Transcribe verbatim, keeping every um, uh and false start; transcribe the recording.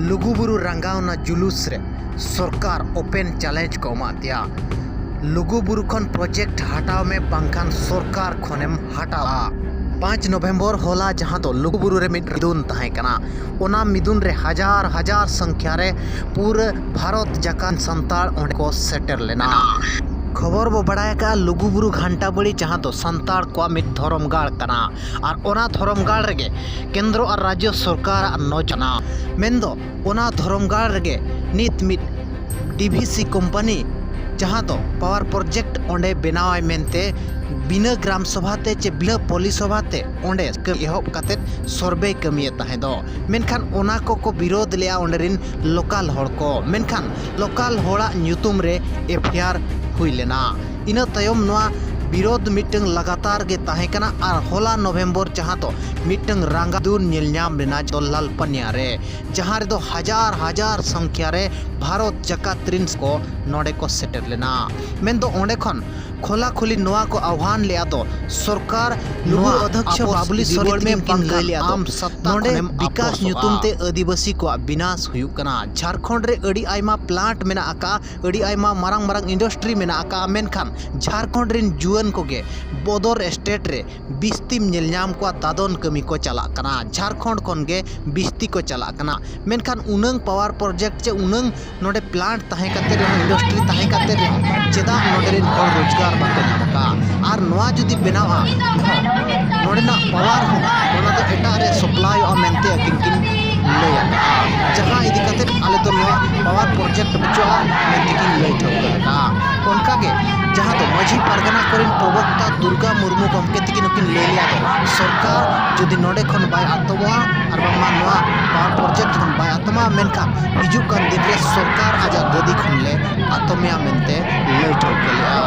ᱞᱩᱜᱩᱵᱩᱨᱩ ᱨᱟᱸᱜᱟᱣᱱᱟ ᱡᱩᱞᱩᱥ ᱨᱮ ᱥᱚᱨᱠᱟᱨ ᱳᱯᱮᱱ ᱪᱮᱞᱮᱧᱡᱽ ᱠᱚ ᱮᱢᱟᱫ ᱫᱮᱭᱟ᱾ ᱞᱩᱜᱩᱵᱩᱨᱩ ᱠᱷᱚᱱ ᱯᱨᱚᱡᱮᱠᱴ ᱦᱟᱴᱟᱣ ᱢᱮ, ᱵᱟᱝᱠᱷᱟᱱ ᱥᱚᱨᱠᱟᱨ ᱠᱷᱚᱱᱮᱢ ᱦᱟᱴᱟᱜᱼᱟ᱾ ᱯᱟᱸᱪ ᱱᱚᱵᱷᱮᱢᱵᱚᱨ ᱦᱚᱞᱟ, ᱡᱟᱦᱟᱸ ᱫᱚ ᱞᱩᱜᱩᱵᱩᱨᱩ ᱨᱮ ᱢᱤᱫ ᱢᱤᱫᱩᱱ ᱛᱟᱦᱮᱸ ᱠᱟᱱᱟ, ᱚᱱᱟ ᱢᱤᱫᱩᱱ ᱨᱮ ᱦᱟᱡᱟᱨ ᱦᱟᱡᱟᱨ ᱥᱚᱝᱠᱷᱭᱟ ᱨᱮ ᱯᱩᱨᱟᱹ ᱵᱷᱟᱨᱚᱛ ᱡᱟᱠᱟᱛ ᱥᱟᱱᱛᱟᱲ ᱚᱸᱰᱮ ᱠᱚ ᱥᱮᱴᱮᱨ ᱞᱮᱱᱟ᱾ ᱠᱷᱚᱵᱚᱨ ᱵᱚ ᱵᱟᱲᱟᱭ ᱟᱠᱟᱫᱼᱟ, ᱞᱩᱜᱩᱵᱩᱨᱩ ᱜᱷᱟᱱᱴᱟ ᱵᱟᱲᱤ, ᱡᱟᱦᱟᱸ ᱫᱚ ᱥᱟᱱᱛᱟᱲ ᱠᱚᱣᱟᱜ ᱢᱤᱫ ᱫᱷᱚᱨᱚᱢ ᱜᱟᱲ ᱠᱟᱱᱟ, ᱟᱨ ᱚᱱᱟ ᱫᱷᱚᱨᱚᱢ ᱜᱟᱲ ᱨᱮᱜᱮ ᱠᱮᱱᱫᱨᱚ ᱟᱨ ᱨᱟᱡᱽᱡᱚ ᱥᱚᱨᱠᱟᱨᱟᱜ ᱱᱚᱡᱚᱨ ᱠᱟᱱᱟ᱾ ᱢᱮᱱᱫᱚ ᱚᱱᱟ ᱫᱷᱚᱨᱚᱢ ᱜᱟᱲ ᱨᱮᱜᱮ ᱱᱤᱛ ᱢᱤᱫ ᱰᱤ ᱵᱷᱤ ᱥᱤ ᱠᱳᱢᱯᱟᱱᱤ, ᱡᱟᱦᱟᱸ ᱫᱚ ᱯᱟᱣᱟᱨ ᱯᱨᱚᱡᱮᱠᱴ ᱚᱸᱰᱮ ᱵᱮᱱᱟᱣᱟᱭ ᱢᱮᱱᱛᱮ ᱵᱤᱱᱟᱹ ᱜᱨᱟᱢ ᱥᱚᱵᱷᱟ ᱛᱮ ᱪᱮ ᱵᱤᱱᱟᱹ ᱯᱚᱞᱤ ᱥᱚᱵᱷᱟ ᱛᱮ ᱚᱸᱰᱮ ᱮᱦᱚᱵ ᱠᱟᱛᱮ ᱥᱚᱨᱵᱷᱮ ᱠᱟᱹᱢᱤᱭᱮᱫ ᱛᱟᱦᱮᱸ ᱫᱚ᱾ ᱢᱮᱱᱠᱷᱟᱱ ᱚᱱᱟ ᱠᱚᱠᱚ ᱵᱤᱨᱳᱫ ᱞᱮᱫᱼᱟ ᱚᱸᱰᱮ ᱨᱮᱱ ᱞᱳᱠᱟᱞ ᱦᱚᱲ ᱠᱚ᱾ ᱢᱮᱱᱠᱷᱟᱱ ᱞᱳᱠᱟᱞ ᱦᱚᱲᱟᱜ ᱧᱩᱛᱩᱢ ᱨᱮ ᱮᱯᱷ ᱟᱭ ᱟᱨ ᱦᱩᱭ ᱞᱮᱱᱟ᱾ ᱤᱱᱟᱹ ᱛᱟᱭᱚᱢ ᱱᱚᱣᱟ ᱵᱤᱨᱳᱫ ᱢᱤᱫᱴᱟᱝ ᱞᱟᱜᱟᱛᱟᱨ ᱜᱮ ᱛᱟᱦᱮᱸ ᱠᱟᱱᱟ, ᱟᱨ ᱦᱚᱞᱟ ᱱᱚᱵᱷᱮᱢᱵᱚᱨ, ᱡᱟᱦᱟᱸ ᱫᱚ ᱢᱤᱫᱴᱟᱝ ᱨᱟᱸᱜᱟ ᱫᱩᱱ ᱧᱮᱞ ᱧᱟᱢ ᱞᱮᱱᱟ ᱫᱚᱞᱞᱟᱞᱯᱟᱱᱤᱭᱟ ᱨᱮ, ᱡᱟᱦᱟᱸ ᱨᱮᱫᱚ ᱦᱟᱡᱟᱨ ᱦᱟᱡᱟᱨ ᱥᱚᱝᱠᱷᱭᱟ ᱨᱮ ᱵᱷᱟᱨᱚᱛ ᱡᱟᱠᱟᱛ ᱨᱤᱱ ᱠᱚ ᱱᱚᱰᱮ ᱠᱚ ᱥᱮᱴᱮᱨ ᱞᱮᱱᱟ᱾ ᱢᱮᱱᱫᱚ ᱚᱸᱰᱮ ᱠᱷᱚᱱ ᱠᱷᱚᱞᱟ ᱠᱷᱚᱞᱤ ᱱᱚᱣᱟ ᱠᱚ ᱟᱦᱣᱟᱱ ᱞᱮᱫᱼᱟ ᱫᱚ ᱥᱚᱨᱠᱟᱨ, ᱱᱚᱣᱟ ᱚᱫᱷᱭᱚᱠᱥᱚ ᱟᱯᱚᱥ ᱵᱟᱵᱞᱤ ᱤᱫᱤ ᱥᱚᱨᱮᱱ ᱨᱩᱣᱟᱹᱲ ᱢᱮ, ᱛᱤᱠᱤᱱ ᱠᱤᱱ ᱵᱟᱝᱠᱷᱟᱱ ᱞᱟᱹᱭ ᱞᱮᱫᱼᱟ ᱫᱚ ᱟᱢ ᱥᱟᱛᱛᱟ ᱱᱚᱰᱮ ᱠᱷᱚᱱᱮᱢ ᱵᱤᱠᱟᱥ ᱟᱯᱚᱥᱚᱜᱼᱟ᱾ ᱧᱩᱛᱩᱢ ᱛᱮ ᱟᱹᱫᱤᱵᱟᱹᱥᱤ ᱠᱚᱣᱟᱜ ᱵᱤᱱᱟᱥ ᱦᱩᱭᱩᱜ ᱠᱟᱱᱟ᱾ ᱡᱷᱟᱲᱠᱷᱚᱸᱰ ᱨᱮ ᱟᱹᱰᱤ ᱟᱭᱢᱟ ᱯᱞᱟᱱᱴ ᱢᱮᱱᱟᱜ ᱟᱠᱟᱫᱼᱟ, ᱟᱹᱰᱤ ᱟᱭᱢᱟ ᱢᱟᱨᱟᱝ ᱢᱟᱨᱟᱝ ᱤᱱᱰᱟᱥᱴᱨᱤ ᱢᱮᱱᱟᱜ ᱟᱠᱟᱫᱼᱟ, ᱢᱮᱱᱠᱷᱟᱱ ᱡᱷᱟᱲᱠᱷᱚᱸᱰ ᱨᱮᱱ ᱡᱩᱣᱟᱹᱱ ᱠᱚᱜᱮ ᱵᱚᱫᱚᱨ ᱥᱴᱮᱴ ᱨᱮ ᱵᱤᱥᱛᱤᱢ ᱧᱮᱞ ᱧᱟᱢ ᱠᱚᱣᱟ, ᱫᱟᱫᱚᱱ ᱠᱟᱹᱢᱤ ᱠᱚ ᱪᱟᱞᱟᱜ ᱠᱟᱱᱟ᱾ ᱡᱷᱟᱲᱠᱷᱚᱸᱰ ᱠᱷᱚᱱ ᱜᱮ ᱵᱤᱥᱛᱤ ᱠᱚ ᱪᱟᱞᱟᱜ ᱠᱟᱱᱟ᱾ ᱢᱮᱱᱠᱷᱟᱱ ᱩᱱᱟᱹᱝ ᱯᱟᱣᱟᱨ ᱯᱨᱚᱡᱮᱠᱴ ᱪᱮ ᱩᱱᱟᱹᱝ ᱱᱚᱰᱮ ᱯᱞᱟᱱᱴ ᱛᱟᱦᱮᱸ ᱠᱟᱛᱮ ᱨᱮᱦᱚᱸ, ᱤᱱᱰᱟᱥᱴᱨᱤ ᱛᱟᱦᱮᱸ ᱠᱟᱛᱮ ᱨᱮᱦᱚᱸ, ᱪᱮᱫᱟᱜ ᱱᱚᱰᱮ ᱨᱮᱱ ᱦᱚᱲ ᱨᱳᱡᱽᱜᱟᱨ ᱵᱟᱠᱚ ᱧᱟᱢ ᱟᱠᱟᱫᱼᱟ? ᱟᱨ ᱱᱚᱣᱟ ᱡᱩᱫᱤ ᱵᱮᱱᱟᱣᱟ, ᱱᱚᱰᱮᱱᱟᱜ ᱯᱟᱣᱟᱨ ᱦᱚᱸ ᱚᱱᱟ ᱫᱚ ᱮᱴᱟᱜ ᱨᱮ ᱥᱟᱯᱞᱟᱭᱚᱜᱼᱟ ᱢᱮᱱᱛᱮ ᱟᱹᱠᱤᱱ ᱠᱤᱱ ᱞᱟᱹᱭ ᱟᱠᱟᱫᱼᱟ, ᱡᱟᱦᱟᱸ ᱤᱫᱤ ᱠᱟᱛᱮ ᱟᱞᱮ ᱫᱚ ᱱᱚᱣᱟ ᱯᱟᱣᱟᱨ ᱯᱨᱚᱡᱮᱠᱴ ᱵᱟᱹᱪᱩᱜᱼᱟ ᱢᱮᱱᱛᱮ ᱠᱤᱱ ᱞᱟᱹᱭ ᱴᱷᱟᱹᱣᱠᱟᱹ ᱟᱠᱟᱫᱼᱟ᱾ ᱚᱱᱠᱟᱜᱮ ᱡᱟᱦᱟᱸ ᱫᱚ ᱢᱟᱹᱡᱷᱤ ᱯᱟᱨᱜᱟᱱᱟ ᱠᱚᱨᱮᱱ ᱯᱨᱚᱵᱚᱠᱛᱟ ᱫᱩᱨᱜᱟ ᱢᱩᱨᱢᱩ ᱜᱚᱢᱠᱮ ᱛᱤᱠᱤᱱ ᱦᱚᱸᱠᱤᱱ ᱞᱟᱹᱭ ᱞᱮᱫᱼᱟ, ᱫᱚ ᱥᱚᱨᱠᱟᱨ ᱡᱩᱫᱤ ᱱᱚᱰᱮ ᱠᱷᱚᱱ ᱵᱟᱭ ᱟᱛᱚᱢᱚᱜᱼᱟ ᱟᱨ ᱵᱟᱝᱢᱟ ᱱᱚᱣᱟ ᱯᱟᱣᱟᱨ ᱯᱨᱚᱡᱮᱠᱴ ᱠᱷᱚᱱ ᱵᱟᱭ ᱟᱛᱚᱢᱟ, ᱢᱮᱱᱠᱷᱟᱱ ᱦᱤᱡᱩᱜ ᱠᱟᱱ ᱫᱤᱱ ᱨᱮ ᱥᱚᱨᱠᱟᱨ ᱟᱡᱟᱜ ᱜᱟᱹᱫᱤ ᱠᱷᱚᱱ ᱞᱮ ᱟᱛᱚᱢᱮᱭᱟ ᱢᱮᱱᱛᱮ ᱞᱟᱹᱭ ᱴᱷᱟᱹᱣᱠᱟᱹ ᱞᱮᱫᱼᱟ᱾